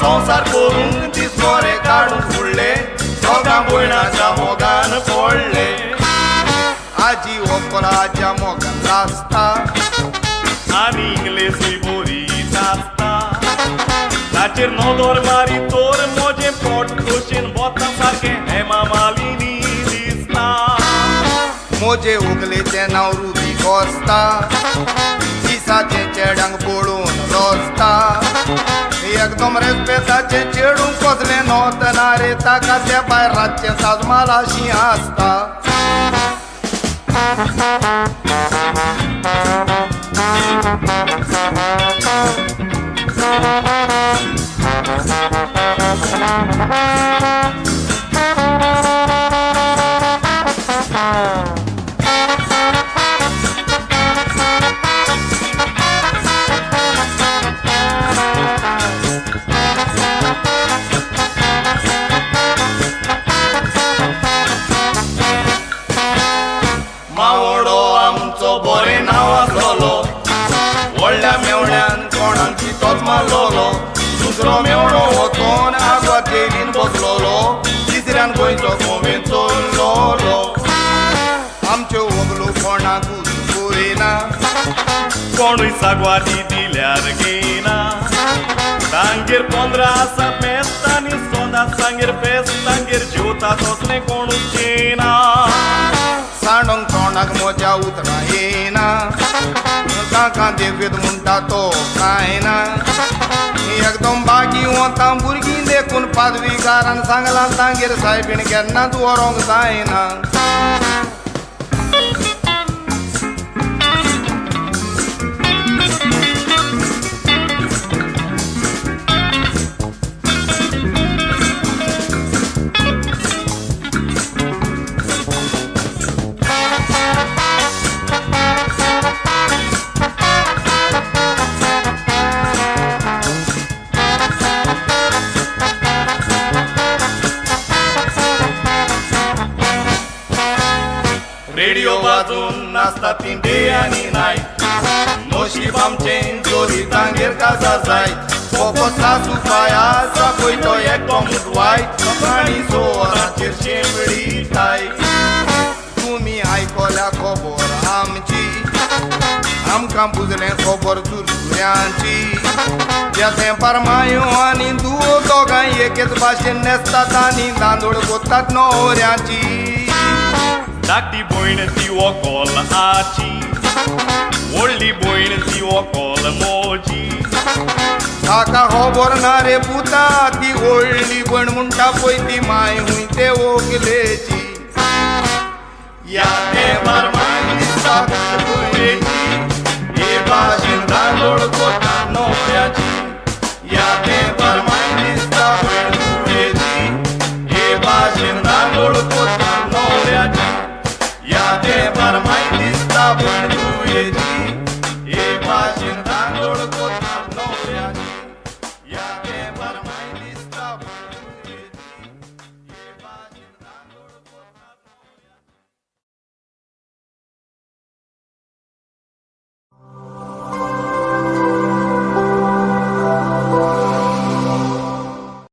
संवसार करूंक दीस बरे काडूंक फुडले दोगां भयणाच्या मोगान पडले. आजी व्हंकल आज्या मोगान लासता आनी इंग्लेजूय बोरी नाचता. ताचेर नदर मारी तर म्हजें पोट खोशेन वता सारकें हेमा मालिनी दिसता. म्हजे व्हंकलेचें नांव रुबी कोस्ता दिसाचें चेड्यांक पळोवन रोसता. एकदम रेस्पेताचें चेडूं कसलें नोत ना रे ताका त्या भायर रातचें साजमालाशी आसता. मावोडो आमचो बरें नांव आसलोलो व्हडल्या मेवण्यान कोणाक तोच मारलोलो. दुसरो मेवणो वचोन आगवा जेलीन बसलोलो तिसऱ्यान गोंयचो गोवेन चोरलोलो. आमच्यो व्हंकलो कोणाकूच पळयना कोणूय सागवाती दिल्यार घेयना. तांगेर 15 आसा मेस्त आनी सोदां तांगेर फेस्त तांगेर जेवता तसलें कोणूच येना. सांडोंक तोंडाक म्हज्या उतरां येना काका देवेद म्हणटा तो कांय ना. एकदम बागी वता भुरगीं देखून पादवीकारान सांगलां तांगेर सायबीण केन्नाच व्हरोंक जायना. रेडियो वाजून नाचता ती डे आनी नायट नशीब आमचें जोरी तांगेर काजार जायत पोको सासू पाय आसा पळय तो एकदमूच वायट सकाळीं 6 वरांचेर शेंबडी टायट. तुमी आयकोल्या खबर आमची आमकां बुजलें खबर चुरचुऱ्यांची. ह्या तेंपार मायो आनी धुवो दोगांय एकेच भाशेन न्हेसतात आनी तांदूळ कोत्तात न्हवऱ्याची. धाकटी भयण ती व्हंकल आची व्हडली भयण ती व्हंकल म्हजी. ताका खबर ना रे पुता ती व्हडली भयण म्हणटा पळय ती माय हुंय ते व्हंकलेची. ह्या तेंपार माय दिसता भुरगेची हे भाशेन तांदूळ कोता न्हवऱ्याची.